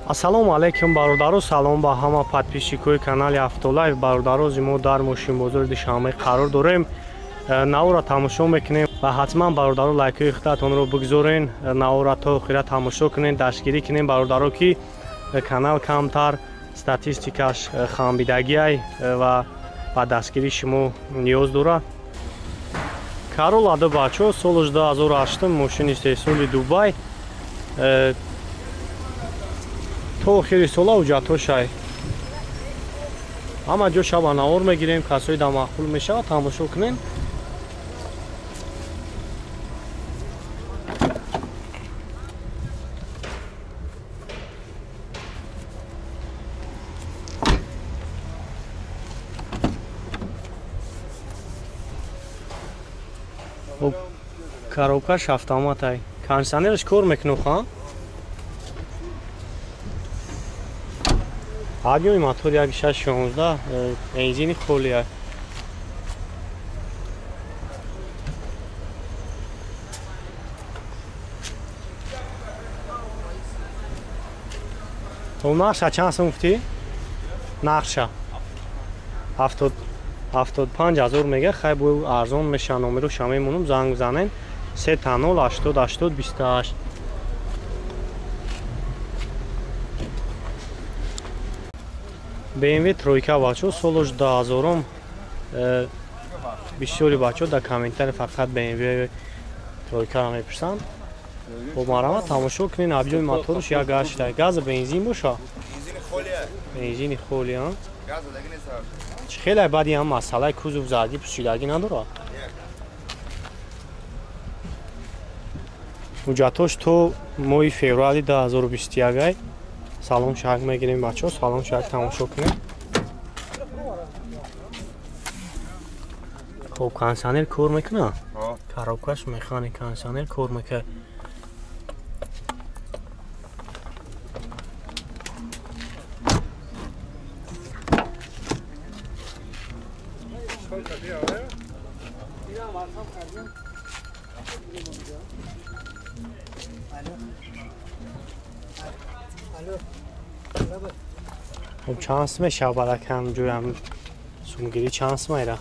Ассалому алайкум бародаро, салом ба ҳама подписчикои канали Автолайф. Бародаро, мо дар мошинбозори Душанбе қарор дорем. Навора тамошо мекунем ва ҳатман бародаро лайкҳои худатонро бигзорен, навора то охира тамошо кунен, дастгирӣ кунем бародаро, ки канал камтар статистикаш хамбидагиай ва ба дастгирии шумо ниёз дорад. Карола ду бачо, соли 2008, мошини истеҳсоли Дубай. То охири сола ҳуҷҷатҳошай ҳама ҷо шаба навор мегирем, касои да маъқул мешавад тамошо кунем. Коробкаш автоматай, кондиционераш кор мекунад ха? Объёми мотор 1.616, бензини холия. То нақша чанд сум гуфтӣ? Нақша 75 ҳазор мега, хай бо арзон меша, номероша мемонам, занг бизанен 3 0 80 80 28. BMW тройка бачо, солаш 2000. Бисёри бачо дар комментари фақат BMW тройкаро мепурсанд. Бо марҳамат тамошо кунен, объёми моторш 1.8, газа бензин боша? Бензини холия. Чӣ хеле баъди ҳам масъалаи кузов задӣ пӯшидагӣ надорад. Ҳуҷҷатҳош то моҳи феврали 2021. Салом шаҳр мегирем бачаҳо, салом шаҳр тамошо кунем. Хоб, кондиционер кор мекунад? Коробкаш механик, кондиционер кор мекунад. Хоб, чанд сум мешавад баракам ҷоям сумгирӣ чанд сум айра?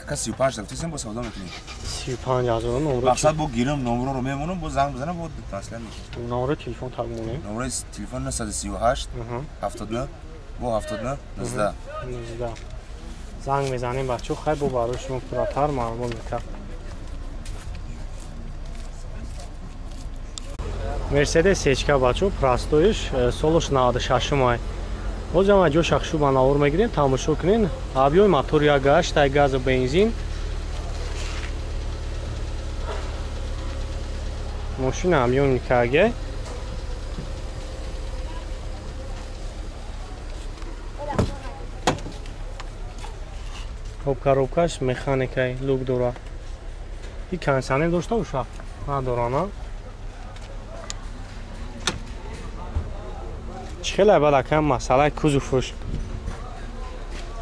Ака 35 гуфтисем, бо савдо мекунем. 35 ҳазор номро. Мақсад бо гирам номроро мемонам, бо занг бизанам, бо таслим мекунем. Номро телефон так монем. Номрои телефон 938 79 бо 79 19. 19. Занг мезанем бачо, хай бо барои шумо пурратар маълумот мекард. Мерседес сечка бачо, простоиш, солаш 96 май. Ҳозир ҳама ҷо шахшу ба навор мегирем, тамошо кунен. Объёми мотор 1.8, тай газу бензин. Мошина объёми каге. Хоб, коробкаш механикай, люк дора. И кондиционер дошта боша? Надора, на? Чӣ хеле бад акам масъалаи кузовш.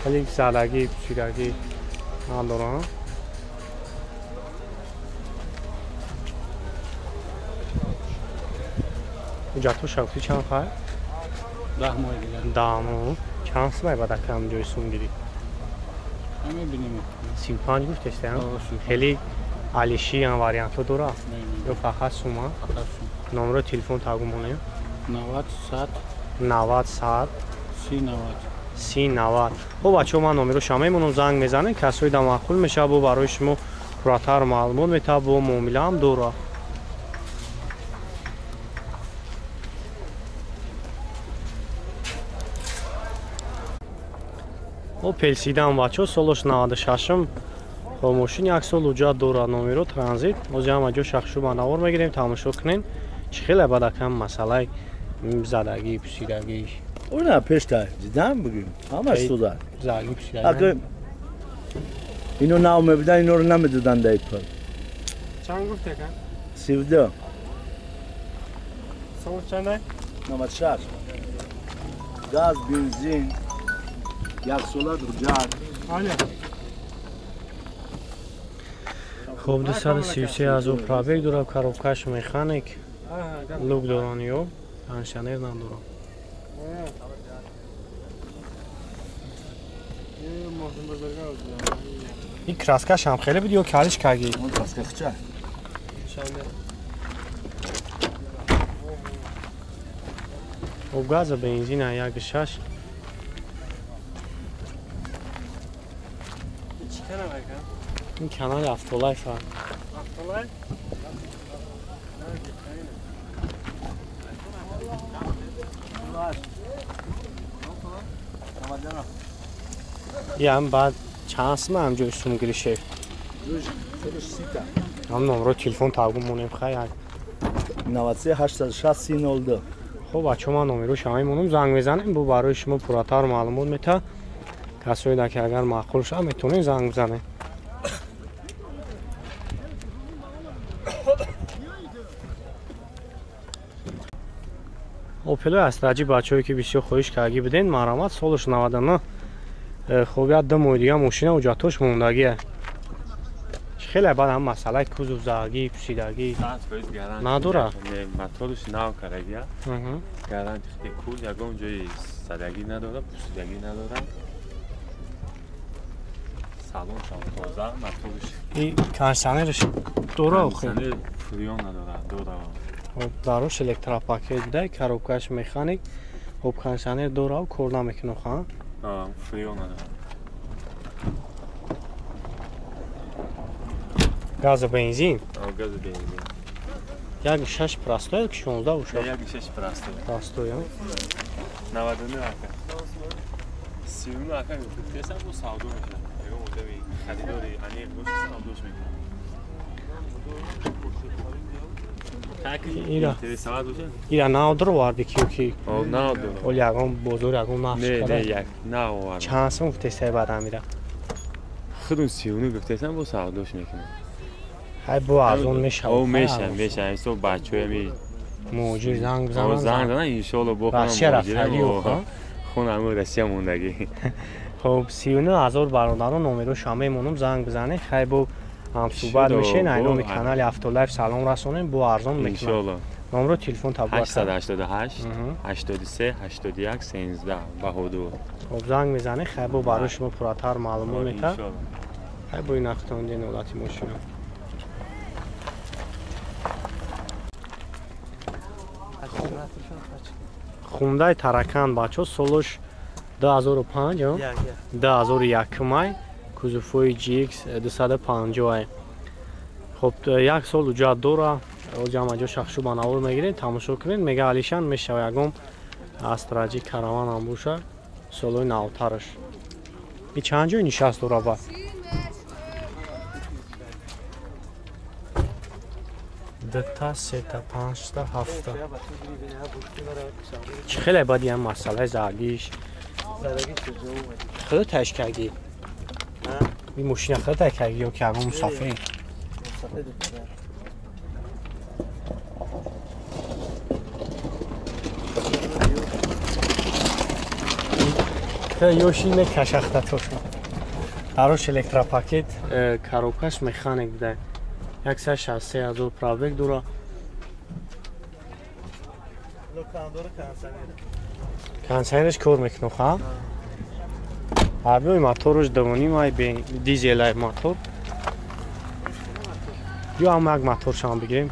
Хеле задагӣ, пӯшидагӣ надора. Ҳуҷҷатҳоша гуфтӣ чанд хай? 10 моҳи дигар. 10 моҳ. Чанд сумай бад акам ҷои сумгирӣ? Мебинем. 35 гуфтест, хеле алиши ҳам вариантҳо дора? Ё фақат сума? Фақат сум. Номеро телефон тагу монем? 90 100 90 100 30 90 30 90. Хоб бачаҳо, ман номероша мемонам, занг мезанем, касои да маъқул мешавад, бо барои шумо пурратар маълумот метавад, бо муомила ҳам дора. Опел седан бачаҳо, солаш 96. Хоб, мошин як сол ҳуҷҷат дорад, номеро транзит. Ҳозир ҳама ҷо шахшу ба навор мегирем, тамошо кунем. Чӣ хеле бад акам масъалаи задагӣ, пӯшидагӣ. Она пешта дидам бигим. Ҳамаш суда. Задагӣ, пӯшидагӣ. Ака ино нав мебидан, иноро намедодан дай пул. Чанд гуфте ка? 32. Сол чандай? 96. Газ, бензин, як сола ҳуҷҷат. Хоб, 233 ҳазор пробег дорад, коробкаш механик, люк доран ё кондиционер надорад. Ин краскаш ҳам хеле буд ё калиш кагӣ? Краска хча. Хоб газа бензина 1.6. Ин канали Автолайф. Автолайф? Ям баъд чанд сима ҳам ҷои сум гиришев? Ҳам номро телефон тавгу монем хай. 93 860 02. Хоб бачаҳо ман номеро шама мемонам, занг мезанем, бу барои шумо пурратар маълумот мета. Касое да ки агар маъқул шавад метавонед занг бизанед. Опелои Астраҷи бачаҳое ки бисёр хоҳиш кардагӣ буден, марҳамат, солаш 99. Хоб як ду моҳи дига мошина ҳуҷҷатҳош мондагие. Хеле баъд ҳам масъалаи кузов задагӣ, пӯсидагӣ надора. Моторш нав кардагия. Гаранти хеле кул, ягон ҷои задагӣ надора, пӯсидагӣ надора. Салоншам тоза, моторш. И кондиционерш дора охир? Кондиционер фреон надора, дора. Хоб дарош электропакет буда, коробкаш механик. Хоб кондиционер дора, кор намекунад, ха? Фреон надора. Газа бензин? Газа бензин. 1.6 простой, 16 ушел? 1.6 простой. Простой, а? 99 ака. 39 ака гуфтесам, бо савдо мешавад. Ягон одами харидори аниқ боша, савдош мекунад. Ира нав дароварди ки ки? Нав даровард. Оли ягон бозор ягон нақш карда? Не, як нав овардам. Чанд сум гуфтесай баъд амира? Худум 39 гуфтесам, бо савдош мекунам. Ҳай бо арзон мешавад. О, мешавад, мешавад. Ҳисоб бачаҳои ами муҳоҷир занг бизананд. Занг зананд, иншоалло бо хонам Россия рафтагӣ охо. Хонам Россия мондагӣ. Хоб 39 000 бародарон номеро шама мемонам, занг бизанед. Хай бо ҳамсӯҳбат мешен, ай номи канали Автолайф салом расонем, бо арзон мекунам. Иншоалло. Номро телефон табла. 888 83 81 13 Баҳодур. Хоб занг мезанед, хай бо барои шумо пурратар маълумот мета. Хай бо ин ҳақтон дин ҳолати мошина. Хундай Таракан бачо солош 2005, 2001 май, кузовҳои GX 250. Хоб як сол ҳуҷҷат дора, ҷамъ ҷо шахшу ба навор мегиред, тамошо кунед, мега Алишан мешава ягон Астраҷи караван ҳам боша, солои навтараш. И чанд ҷой нишаст дора ба? Дута, сета, панҷта, ҳафта. Чӣ хеле баъди ҳам масъалаи задагиш? Худо тайш кардӣ? Ин мошина худо тай кардӣ ё ки ягон мусафир? Ёши мекашахта тошо. Дарош электропакет, коробкаш механик буда. 163 000 пробег дора. Кондиционерш кор мекунад, ха? Ҳабиёи моторш 2.5 ай дизел ай мотор. Ё ҳам як моторшам бигирем.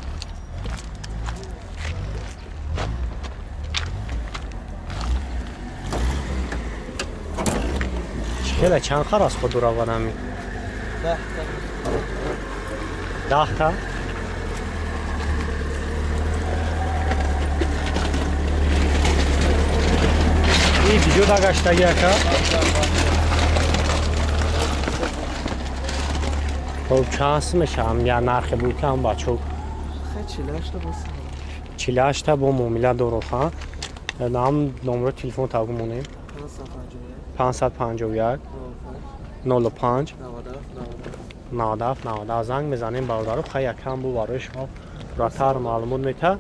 Хеле чанд хар аз худ дуравад ҳамин? 10 та. Ин видео дагаштагӣ ака? Хоб чанд сум мешавам я нархи буд ки ҳам бачо? 48 та бо муомила доро, ха? Ҳам номро телефон тавгу монем. 551 05 97 97 занг мезанем бародаро, хай якам бу барои шумо пурратар маълумот мета.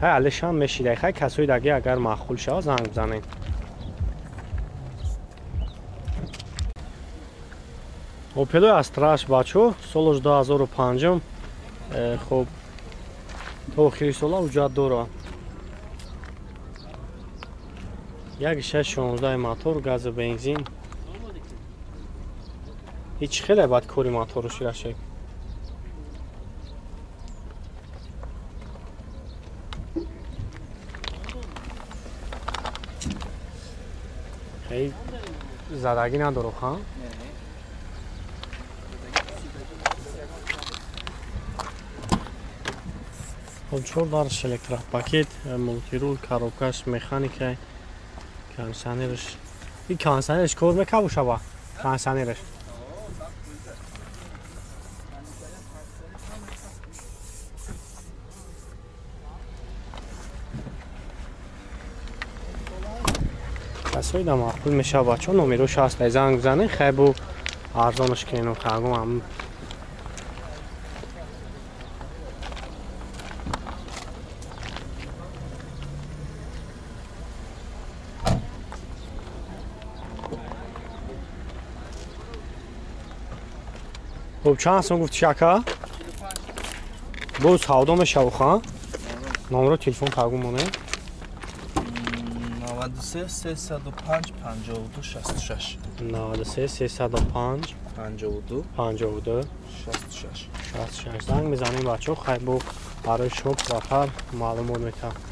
Хай алишам мешидай, хай касои даги агар маъқул шава занг бизанем. Опелои Астраш бачо солош 2005, хоб то охири сола ҳуҷҷат дора. 1.6 16 мотор, газу бензин. Ҳеч хеле бад кори мотору ширашек. Хеле задагӣ надору, ха? Хоб, чор дарш электропакет, мультирул, коробкаш механика, кондиционерш. И кондиционерш кор мекабу шаба? Кондиционерш. Касои да маъқул мешава, бачаҳо, номерош ҳаст, занг бизанед, хайбу арзонаш кунем, хагум. Хуб, чанд сом гуфти, ака? Боз савдо мешаву, ха? Номеро телефон тагу моне. 93 305 52 66. 93 305 52 52 66. 66. Занг мезанем, бачаҳо, хайбу барои шумо пурратар маълумот метаҳам.